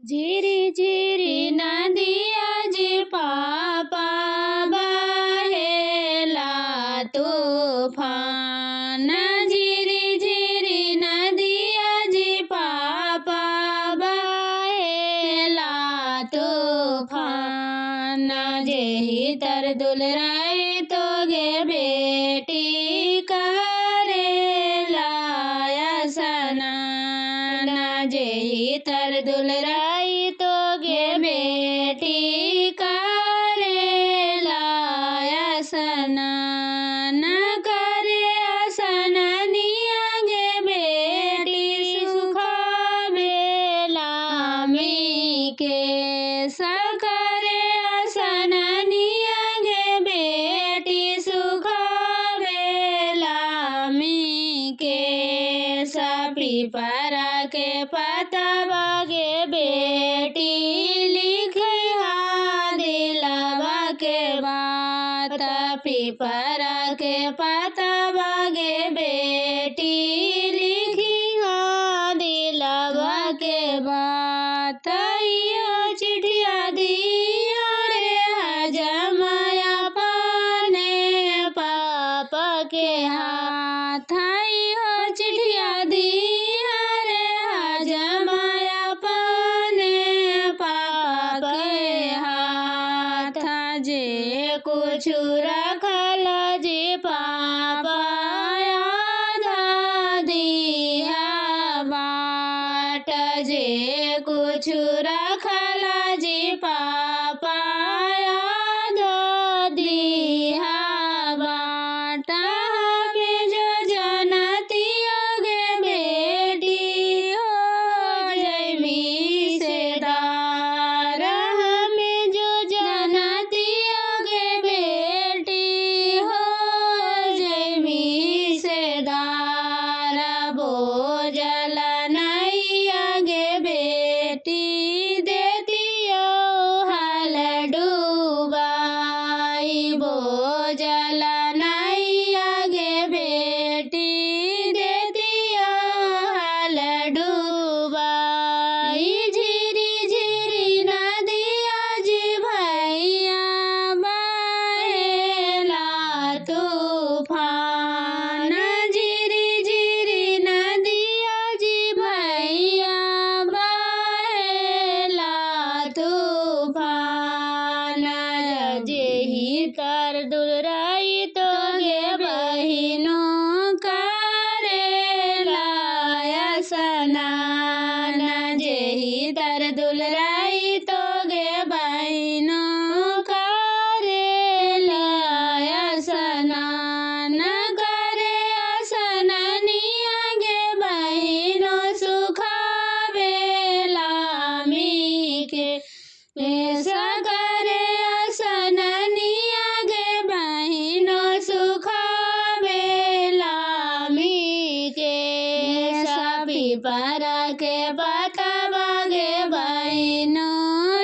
झिरी झिरी नदिया जी पापा बहेला तूफान, झिरी झिरी नदिया जी पापा बहेला तूफान। जेहि तर दुलराई तो गे बेटी करेला स्नान, जेहि तर दुलराई तो गे बेटी करेला स्नान। करे स्नानिया गे बेटी सुखावेला के करे स्नानिया गे बेटी सुखावेला के पीपरा के पतवा गे बेटी लिखा दिलवा के बात, पीपरा के पतवा गे बेटी लिखा दिलवा के बात। यो चिठिया दिया रे हजमाया पाने पापा के हाथ, यो चिठिया दिया रे हजमाया पाने पापा के हाथ। जे कुछ रखल जे पापा आधा दिया बाट, जे कुछ रखल जे पापा आधा दिया बाट। हमें जो जनती गे बेटी हो जैमी से दार, हमें जो जनती गे बेटी हो जैमी से दार। बोझल नैया गे बेटी देतियो हल डूबाई, बोझल नैया गे बेटी देतियो हल डूबाई। झिरी झिरी नदिया जी भैया बहेला तूफान, झिरी झिरी नदिया जी भैया बहेला तूफान। जेहि तर दुलराई तो गे बहिनो करेला स्नान, जेहि तर दुलराई तो गे बहिनो करेला स्नान। करे स्नानिया गे बहिनो सुखावेला के करे स्नानिया गे बहिनो सुखावेला के पीपरा के पतवा गे बहिनो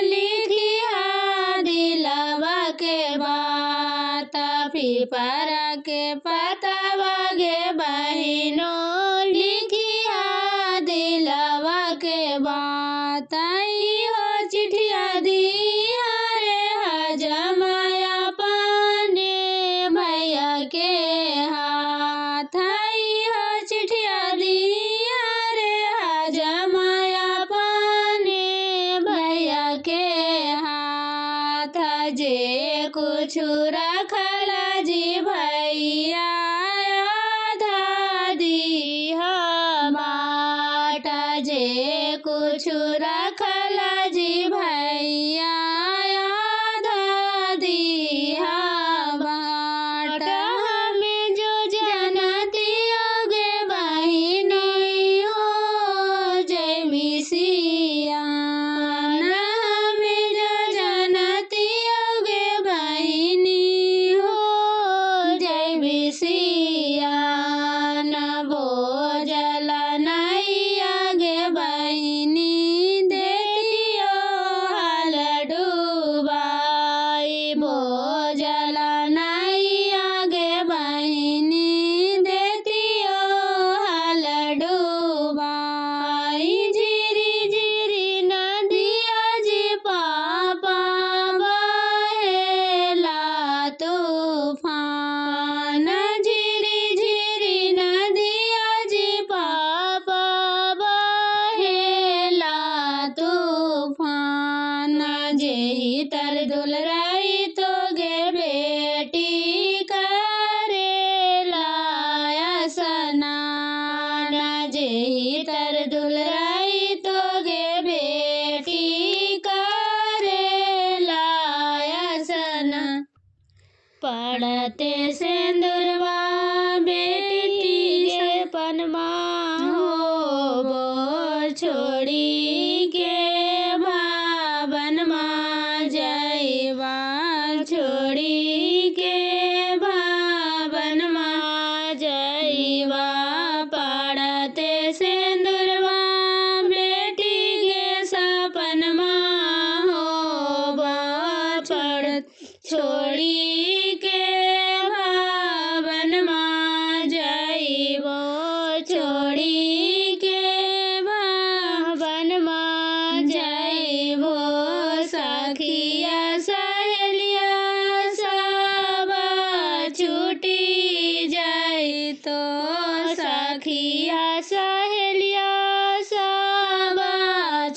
लिखिया दिलवा के बात, पीपरा के पतवा गे बहिनो लिखिया दिलवा के बात। हो चिठिया दिया रे हजमाया पाने भैया के हाथ, हो चिठिया दिया रे हजमाया पाने भैया के हाथ। जे कुछ रखल जी भैया आधा दिहा बाट, जे कुछ रखल जी भैया आधा दिहा बाट। हमें जो जनती गे बहिनी हो जय सियान, हमें जो जनती गे बहिनी हो जय सियान। बोझल नैया गे बहिनी देतियो तर दुलराई तो गे बेटी करेला स्नान, जेही तर दुलराई तो गे बेटी करेला स्नान। पड़ते सिंदूरवा बेटी गे पनमा हो बो छोड़ी के भावनमा जइबा, छोड़ी के भावनमा जइबा। पड़ते सिंदूरवा बेटी गे सपनमा हो बो छोड़ी के भावनमा जइबो, छोड़ी के भावनमा जइबो। सखिया सहेलिया सब छूटी जइतो, सखिया सहेलिया सब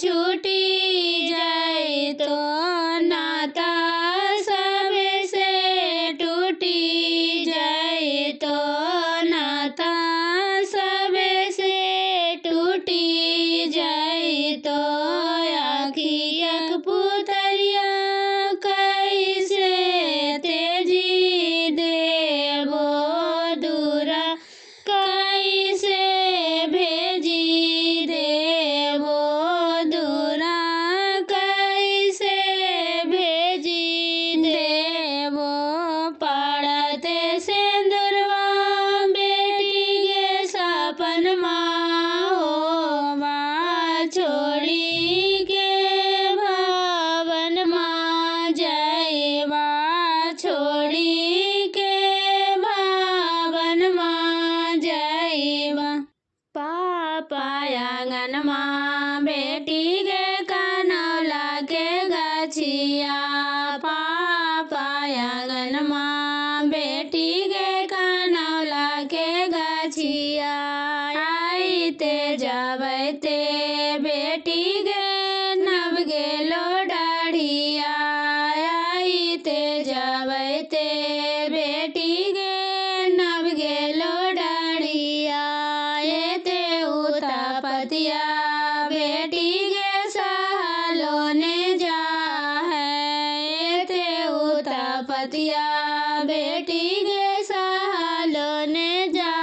छूटी जइतो, नाता सबसे टूटी जइतो, नाता सबसे टूटी जइतो। आखियक पुतरिया कैसे तेजी देबो, दूरा कैसे भेजी देबो, दूरा कैसे भेजी देबो। पड़ते सिंदूरवा बेटी गे सपनमा हो बा, छोड़ी के भावनमा जइबा, छोड़ी के भावनमा जइबा। पापा आंगनमा बेटी गे कनौला के गछिया, पापा आंगनमा बेटी गे कनौला के गछिया। आइते जबैते बेटी गे नव गेलो डाढ़िया, आइते जबैते बेटी गे नव गेलो डाढ़िया। एते उतापतिया बेटी गे सहलो ने जा है, एते उतापतिया बेटी गे सहलो ने जा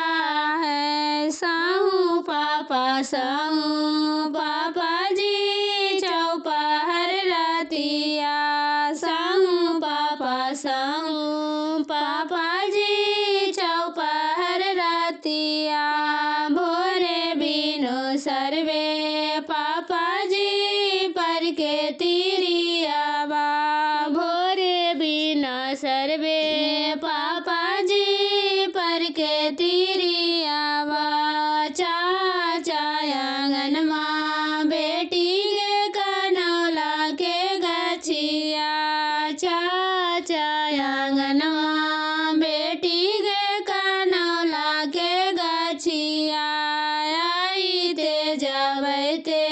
है। साहू पापा साहू पापा जी चौपहर रतिया, साहू पापा साहू पापा जी चौपहर रतिया। भोरे बिनु सर्वे पापा जी पर के तिरियावा, भोरे बिना सर्वे पापा जी पर के तिरियावा। चाचा आंगनमा बेटी गे कनौला के गछिया, चाचा आंगनमा बेटी गे कनौला के गछिया। आइते जबैते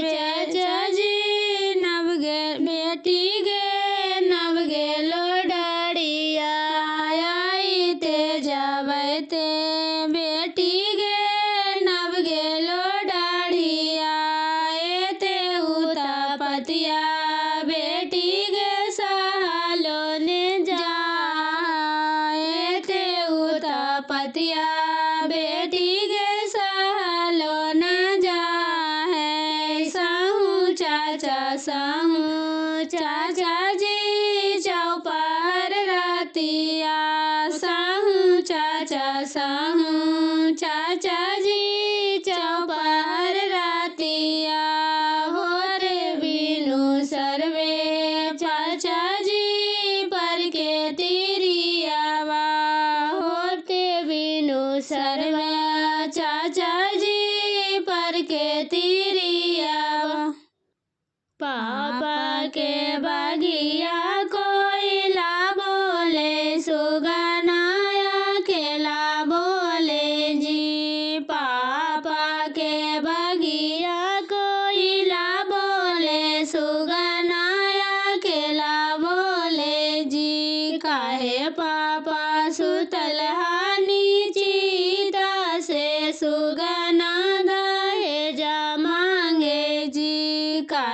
चाचा जी नव गे बेटी गे नव गेलो डाढ़िया, आइते जबैते बेटी गे नव गेलो डाढ़िया। एते उतापतिया बेटी गे सहलो ने जा, एते उतापतिया बेटी गे सहलो न जा है। साहू चाचा साहू चाचा जी चौपहर रतिया, साहू चाचा साहू चाचा जी चौपहर रतिया। भोरे बिनु सर्वे चाचा जी पर के तिरियावा, होते बिनु सर्वे चाचा जी पर के तिरियावा। पापा के बगिया कोयला बोले, सुगनाया खेला बोले जी। पापा के बगिया कोयला बोले, सुगनाया खेला बोले।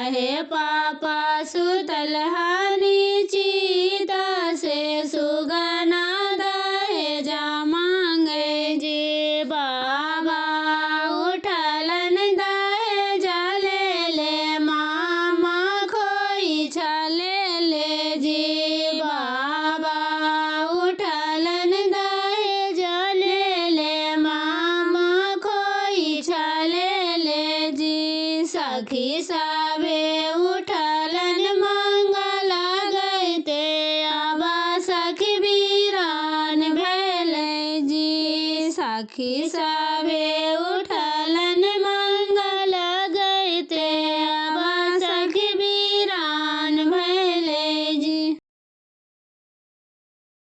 हे पापा सुतल हानि चीता से सुगना दहेजा मांगे जी। बाबा उठलन दहेजा ले ले मामा खोई छले ले जी। बाबा उठलन दहेजा ले ले मामा खोई छले ले जी। सखी सभे उठलन मंगला गैते आबा सखी वीरान भेलै जी। सखी सभे उठलन